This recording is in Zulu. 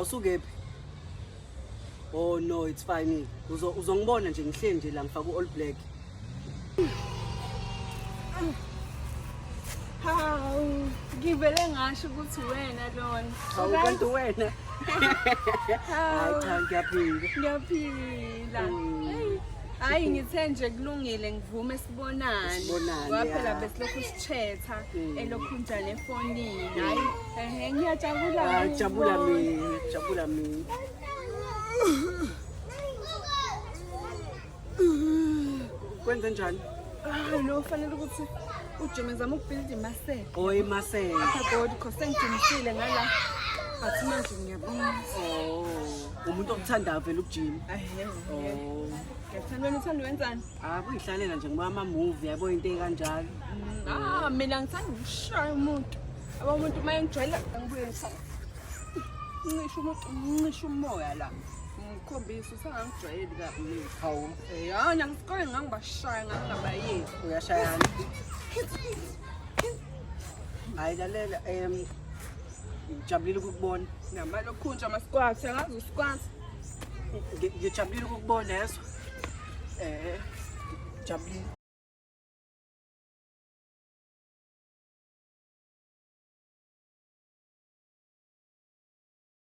Usukephi? Oh no, it's fine. Uzo uzongibona nje ngihleli nje la ngifaka u-all black. Hawu, ngivele ngasho ukuthi wena lona. Hawu kanti wena. Hayi cha ngiyaphila. Ngiyaphila. Hey, Hayi ngithe nje kulungile ngivume sibonane. Sibonane, Ngoba phela ya. besilokhu sichetha elokhu njani efonini. Hayi, ehe ngiyajabula. Hayi jabula ngikubona. mina, jabula mina. Kwenze njani? Ah, lo fanele ukuthi ujime zama ukubuild imasela. Oh imasela. Upper body cause sengijimisile ngala. But manje ngiyabona. Oh, umuntu okuthandayo vele ukujima. Ahe. Oh. Ngiyathanda wena uthanda wenzani? Ah, kuyihlalela nje ngoba ama-movie yabo into ekanjalo. Ah, mina ngithanda ukushaya umuntu. Abo umuntu uma engijwayela ngibuye ngithanda. Ncisha umuntu, ncisha umoya la. Ngikhombisa usangangijwayeli kabi mina. Hawu, Eh, hayi nangisikole ngangibashaya ngangingabayeki. uyashayana. Hayi lalela, ngijabulile ukukubona. Namalokhunja ama-squats, angazi u-squats. Ngijabulile ukukubona yezwa. Jabulile.